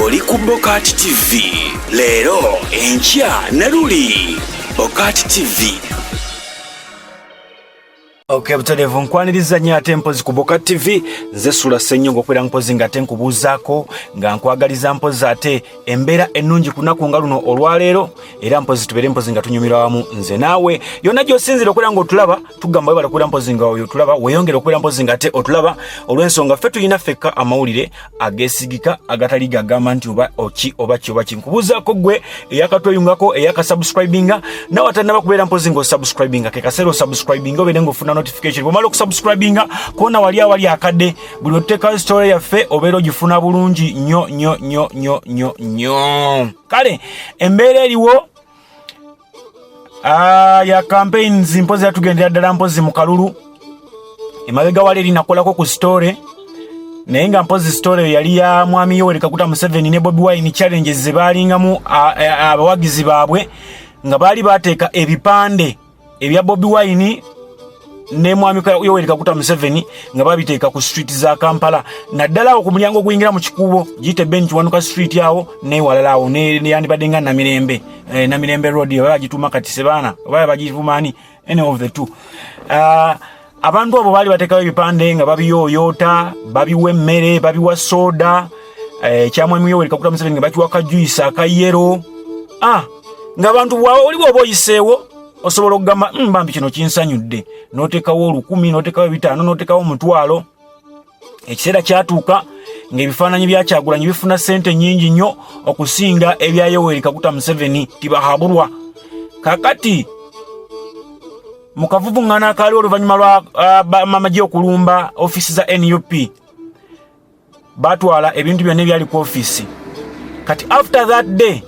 Oli ku Bokat TV leero, enkya ne luli. Bokat TV. Okay, butereevu nkwaniriza nnyo ate mpozi ku Boka TV. Nze Sula Ssenyonga okubeera mpozi nga ate nkubuuzaako nga nkwagaliza mpozi ate embeera ennungi ku lunaku nga luno olwaleero, era mpozi tubeere mpozi nga tunyumirwa wamu nze naawe. Yonna gy'osinzira okubeera ng'otulaba, tugamba webala okubeera mpozi nga oyo otulaba, weeyongere okubeera mpozi nga ate otulaba, olw'ensonga ffe tulina ffekka amawulire ageesigika agatali gagamba nti oba oki oba ki oba ki. Nkubuuzaako ggwe eyakatweyungako, eyakasubscribinga, nawe atannaba kubeera mpozi ng'osubscribinga, ke kaseera osubscribinga obeere ng'ofuna notification. Bw'omala okusubscribinga, koona wali awali akadde, buli lwetuteekayo story yaffe obeera ogifuna bulungi nnyo nnyo nnyo nnyo nnyo nnyo. Kale embeera eriwo ya campaigns mpozi yatugendera ddala mpozi mu kalulu. Emabega wali eri nakolako ku story, naye nga mpozi story yali ya mwami Yoweri Kaguta Museveni ne Bobi Wine, challenges ze baalingamu abawagizi baabwe nga baali bateeka ebipande ebya Bobi Wine ne mwami Yoweri Kaguta Museveni nga babiteeka ku street za Kampala, naddala awo ku mulyango oguyingira mu kikuubo giyite Ben Kiwanuka Street awo newalala awo neyandibadde nga Namirembe, Namirembe Road oba bagituuma kati Sebaana oba bagituuma ani, any of the two. Abantu abo baali bateekayo ebipande nga babiyooyoota, babiwa emmere, babiwa soda, ekyamwami Yoweri Kaguta Museveni nga bakiwa kajuice akayero, ng'abantu oli bw'oba oyiseewo osobola okugamba, bambi kino kinsanyudde," n'oteekawo 1,000, n'oteekawo 500, n'oteekawo 10,000. Ekiseera kyatuuka ng'ebifaananyi bya Kyagulanyi bifuna ssente nnyingi nnyo okusinga ebya Yoweri Kaguta Museveni Tibahabulwa. Kakati mu kavuvuŋŋano akaaliwo oluvannyuma lwa amagye okulumba ofiisi za NUP, batwala ebintu byonna ebyali ku ofiisi. Kati after that day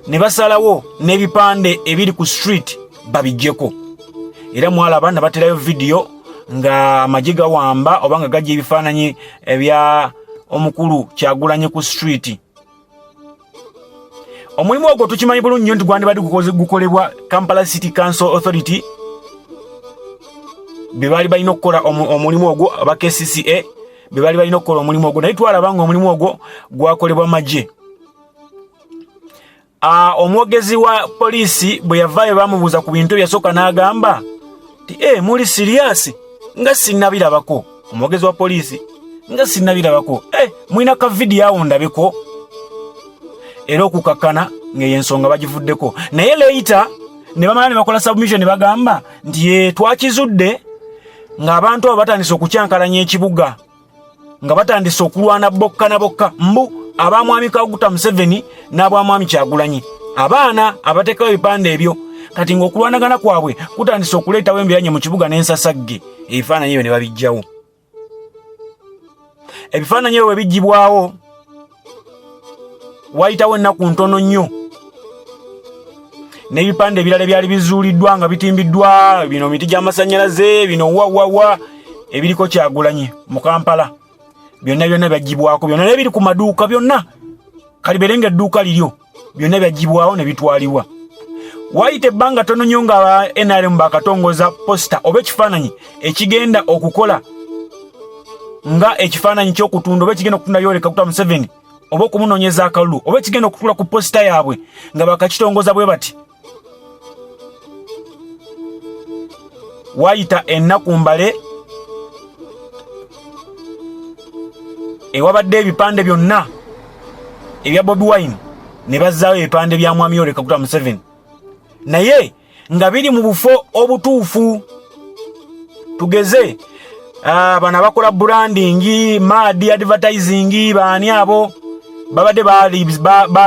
ne basalawo n'ebipande ebiri ku street babijjeko, era mwalaba nabaterayo vidiyo nga amagye gawamba oba nga gajja ebifaananyi ebya omukulu Kyagulanyi ku street. Omulimu ogwo tukimanyi bulungi nnyo nti gwandibadde gukolebwa Kampala City Council Authority, be baali balina okukola omulimu ogwo, aba KCCA be baali balina okukola omulimu ogwo, naye twalaba nga omulimu ogwo gwakolebwa magye. Omwogezi wa poliisi bwe yavaayo bamubuuza ku bintu ebyasooka n'agamba nti, "Muli serious? Nga sinnabirabako." Omwogezi wa poliisi, "Nga sinnabirabako. Mulina ka vidiyo awo ndabeko?" Era okukakkana ng'eyo ensonga bagivuddeko, naye later ne bamala ne bakola submission ne bagamba nti ye twakizudde ng'abantu abo batandise okukyankalanya ekibuga, nga batandise okulwana bokka na bokka, mbu abamwami Kaguta Museveni n'abwamwami Kyagulanyi, abaana abateekawo ebipande ebyo. Kati ng'okulwanagana kwabwe kutandise okuleetawo embiranye mu kibuga n'ensasagge, ebifaananyi ebyo ne babijjawo. Ebifaananyi ebyo bwe bijjibwawo, wayitawo ennaku ntono nnyo n'ebipande ebirala ebyali bizuuliddwa nga bitimbiddwa bino miti gy'amasannyalaze bino wawawa ebiriko Kyagulanyi mu Kampala, byonna byonna byaggyibwako byonna, n'ebiri ku maduuka byonna, kalibeere nga edduuka liryo, byonna byaggyibwawo ne bitwalibwa. Wayita ebbanga ttono nnyo nga aba NRM bakatongoza poster oba ekifaananyi ekigenda okukola nga ekifaananyi ky'okutunda oba ekigenda okutunda Yoweri Kaguta Museveni oba okumunoonyeza akalulu oba ekigenda okutula ku poster yaabwe, nga bakakitongoza bwe bati. Wayita ennaku mbale, ewabadde ebipande byonna ebya Bobi Wine ne bazzaawo ebipande bya mwami Yoweri Kaguta Museveni, naye nga biri mu bufo obutuufu. Tugeze bano abakola branding, mad advertising, baani abo babadde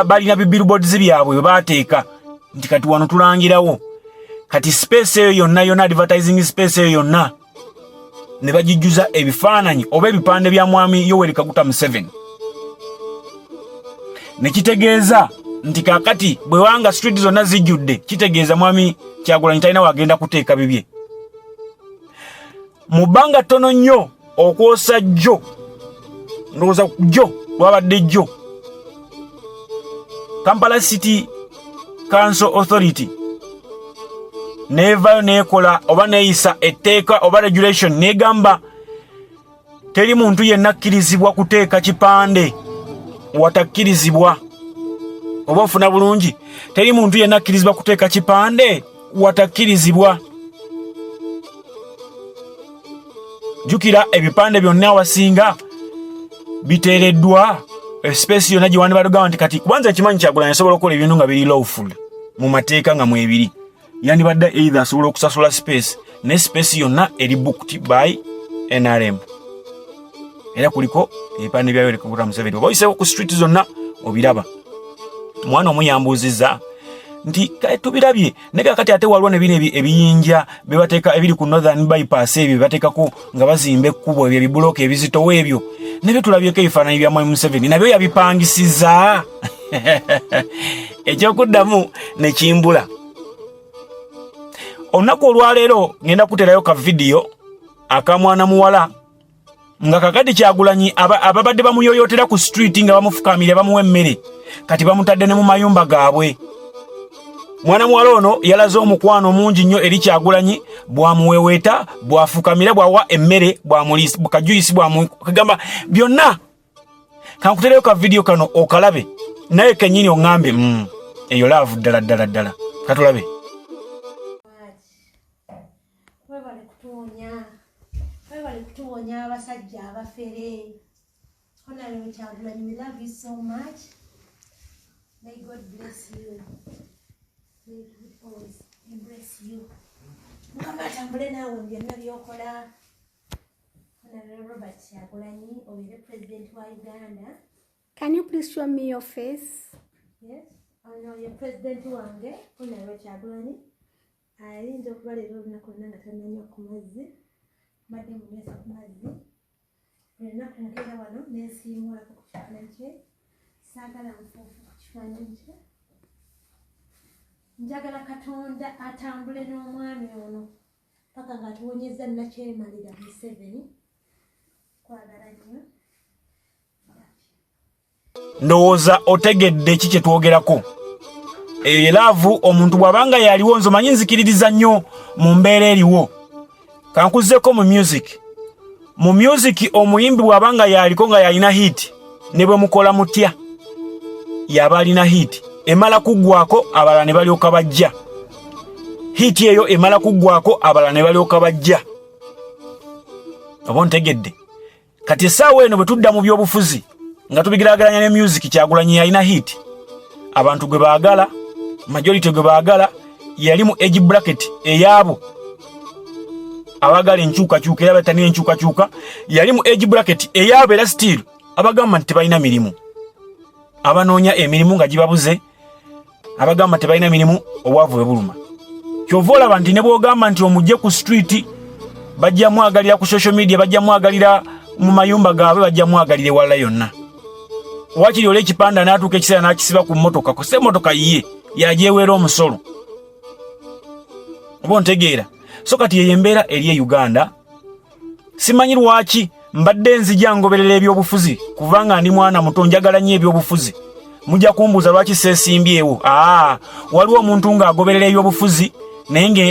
balina bibillboards byabwe bwe bateeka nti kati wano tulangirawo. Kati space eyo yonna yonna, advertising space eyo yonna, ne bagijjuza ebifaananyi oba ebipande bya mwami Yoweri Kaguta Museveni, ne kitegeeza nti kakati bwe wanga street zonna zijjudde, kitegeeza mwami Kyagulanyi talina wagenda kuteeka bibye. Mu bbanga ttono nnyo okwosa jjo, ndowooza jjo lwabadde jjo, Kampala City Council Authority neevaayo neekola oba neeyisa etteeka oba regulation, negamba teri muntu yenna akkirizibwa kuteeka kipande watakkirizibwa. Oba ofuna bulungi, teri muntu yenna akkirizibwa kuteeka kipande watakkirizibwa. Jjukira ebipande byonna awasinga biteereddwa space yonna gye wandibadde nti kati, kubanza ekimanyi Kyagulanyi asobola okukola ebintu nga biri lawful mu mateeka nga mwebiri, yandibadde either asobola okusasula space, ne space yonna eri booked by NRM, era kuliko ebipande bya Yoweri Kaguta Museveni. Oba oyiseeko ku street zonna obiraba. Mwana omu yambuuzizza nti tubirabye, naye kakati ate waliwo ne bino ebiyinja bebateeka ebiri ku Northern Bypass, ebyo bebateekako nga bazimba ekkubo, ebyo ebibulooka ebizitowa, ebyo nabyo tulabyeko ebifaananyi bya Mwami Museveni, nabyo yabipangisiza? Ekyokuddamu nekimbula. Olunaku olwaleero ngenda kuterayo ka vidiyo akamwana muwala nga kakati Kyagulanyi ababadde bamuyoyotera ku street nga bamufukamira bamuwa emmere, kati bamutadde ne mu mayumba gaabwe. Mwana muwala ono yalaze omukwano mungi nnyo eri Kyagulanyi, bwamuweweeta, bwafukamira, bwawa emmere, bwakajuyisi, bwamugamba byonna. Kankutereyo ka vidiyo kano okalabe naye kennyini oŋŋambe eyo love ddala ddala ddala. Katulabe. Webale kutuwonya, webale kutuwonya abasajja abafere. Honorable Kyagulanyi, we love you so much. May God bless you. May God always embrace you. Mukama atambule naawe mu byonna by'okola. Honorable Robert Kyagulanyi, obeere president wa Uganda. Can you please show me your face? Yes, ono ye president wange, Honorable Kyagulanyi. Ayinza okuba leero olunaku lwonna nga tannanywa ku mazzi, mbadde munywesa ku mazzi. Buli lunaku nkeera wano nensiimuulako ku kifaananyi kye. Saagala nfuufu ku kifaananyi kye. Njagala Katonda atambule n'omwami ono paka ng'atuwonyezza nakyemalira Museveni. Kwagala nnyo. Ndowooza otegedde ki kye twogerako. Eyo ye love. Omuntu bw'abanga yaliwo, nze omanyi nzikiririza nnyo mu mbeera eriwo. Kankuzzeko mu music. Mu music omuyimbi bw'abanga yaliko nga yalina hit, ne bwe mukola mutya yaba alina hit, emala kuggwako abalala ne balyoka bajja. Hit eyo emala kuggwako abalala ne balyoka bajja. Oba ontegedde? Kati essaawa eno bwe tudda mu byobufuzi nga tubigerageranya ne music, Kyagulanyi yalina hit abantu gwe baagala, majority gwe baagala. Yali mu age bracket eyaabo abaagala enkyukakyuka era batanira enkyukakyuka. Yali mu age bracket eyaabo era still abagamba nti tebalina mirimu, abanoonya emirimu nga gibabuze, abagamba tebalina mirimu, obwavu bwe buluma. Kyova olaba nti ne bw'ogamba nti omugye ku street, bajja mwagalira ku social media, bajja mwagalira mu mayumba gaabwe, bajja mwagalira ewalala yonna. Wakiri oli ekipande n'atuuka ekiseera n'akisiba ku mmotoka, kusa emmotoka yiye yagyeweera omusolo. Oba ontegeera? So kati yeyo embeera eri e Uganda. Simanyi lwaki mbadde nzija ngoberera ebyobufuzi, kubanga ndi mwana muto, njagala nnyo ebyobufuzi. Mujja kumbuuza lwaki seesimbyewo. Aa, waliwo omuntu ng'agoberera ebyobufuzi naye nga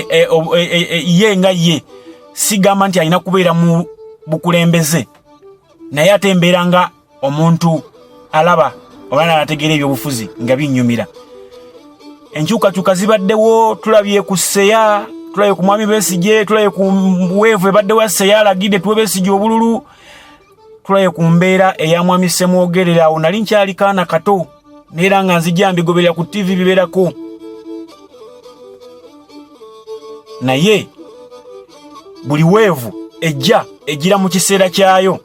ye nga ye sigamba nti alina kubeera mu bukulembeze, naye ate embeera nga omuntu alaba oba naategeera ebyobufuzi nga binnyumira. Enkyukakyuka zibaddewo, tulabye ku seya, tulabye ku mwami Besigye, tulabye ku wave ebaddewo ya seya alagidde tuwe Besigye obululu, tulabye ku mbeera eya mwami Ssemwogerere. Awo nali nkyali kaana kato, neera nga nzija mbigoberera ku TV bibeerako, naye buli wave ejja ejjira mu kiseera kyayo.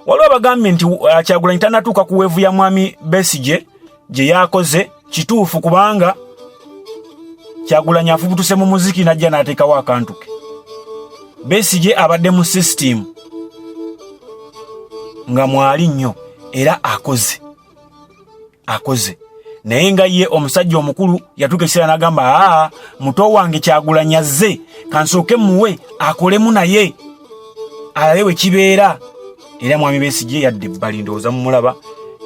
Waliwo abagambye nti Kyagulanyi tanatuuka ku wave ya mwami Besigye gye yakoze. Kituufu, kubanga Kyagulanyi afubutuse mu muziki najja n'ateekawo akantu ke. Besigye abadde mu system nga mwali nnyo era akoze akoze, naye nga ye omusajja omukulu yatuuka ekiseera n'agamba, aa, muto wange Kyagulanyi azze, kansooke muwe akolemu naye alabe bwe kibeera. Era mwami Besigye yadde ebbali, ndowooza mumulaba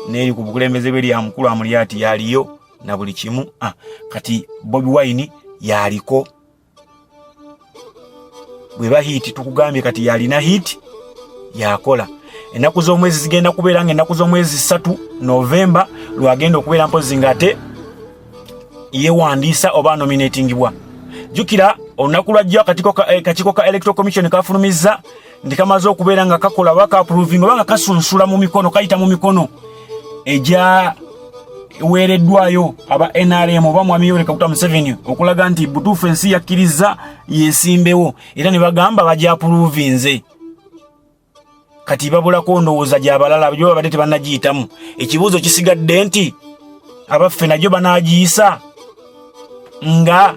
neeri ku bukulembeze bwe lya mukulu Amuriat yaliyo na buli kimu. Ah, kati Bobi Wine yaliko bweba hit, tukugambye kati yalina hit yakola. Ennaku z'omwezi zigenda kubeera nga ennaku z'omwezi 3 Novemba lwagenda okubeera mpozi nga ate yewandiisa oba nominatingibwa. Jjukira olunaku lwajjo akakiiko ka Electoral Commission kafulumizza nti kamaze okubeera nga kakola oba ka-approvinga oba nga kasunsula mu mikono, kayita mu mikono egya weereddwayo aba NRM oba Mwami Yoweri Kaguta Museveni okulaga nti butuufu ensi yakkiriza yesimbewo, era ne bagamba bagyapuruvinze. Kati babulako ndowooza gy'abalala gyo babadde tebannagiyitamu. Ekibuuzo kisigadde nti abaffe nagyo banaagiyisa nga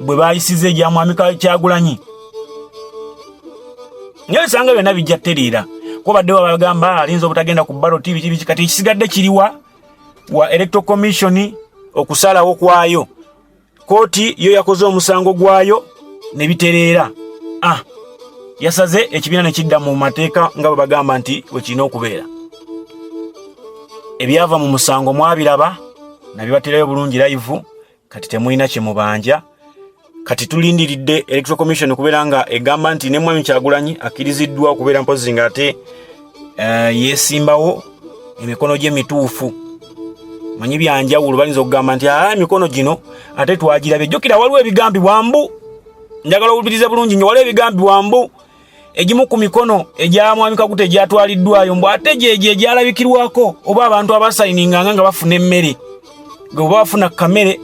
bwe bayisiza egya Mwami Kyagulanyi? Naye osanga byonna bijja tereera, kuba badde babagamba alinza obutagenda ku ballot, biki biki. Kati ekisigadde kiriwa wa Electoral Commission okusalawo kwayo. Kooti yo yakoze omusango gwayo ne bitereera. Yasaze ekibiina ne kidda mu mateeka nga bwe bagamba nti bwe kirina okubeera. Ebyava mu musango mwabiraba, nabibaterayo bulungi live. Kati temulina kye mubanja. Kati tulindiridde Electoral Commission okubeera nga egamba nti ne Mwami Kyagulanyi akkiriziddwa okubeera mpozi nga ate yeesimbawo emikono gye mituufu. Manyi byanjawulo, bayinza okugamba nti aa emikono gino ate twagirabye. Jjukira waliwo ebigambibwa mbu, njagala owulirize bulungi nnyo, waliwo ebigambibwa mbu egimu ku mikono egya Mwami Kaguta egyatwaliddwayo mbu ate gyegyo egyalabikirwako oba abantu abasayininganga nga bafuna emmere, gwe oba bafuna kamere.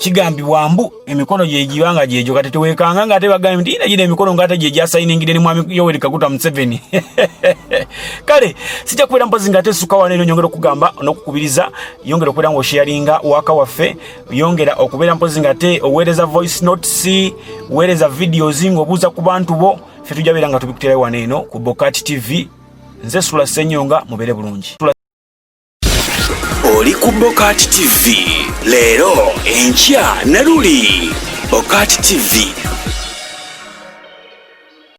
Kigambibwa mbu emikono gyegiba nga gyegyo. Kati tewekanga nga ate bagambye nti ina gino emikono nga ate gyegyasayiningidde ne Mwami Yoweri Kaguta Museveni. Kale sijja kubeera mpozi nga ate suka wano eno. Nyongera okugamba n'okukubiriza, yongera okubeera nga osharinga waka waffe, yongera okubeera mpozi nga ate oweereza voice notes, weereza videos ng'obuuza ku bantu bo. Ffe tujja beera nga tubikuterayo wano eno ku Bokat TV. Nze Sula Ssenyonga, mubeere bulungi. Oli ku Bokat TV, leero, enkya ne luli. Bokat TV.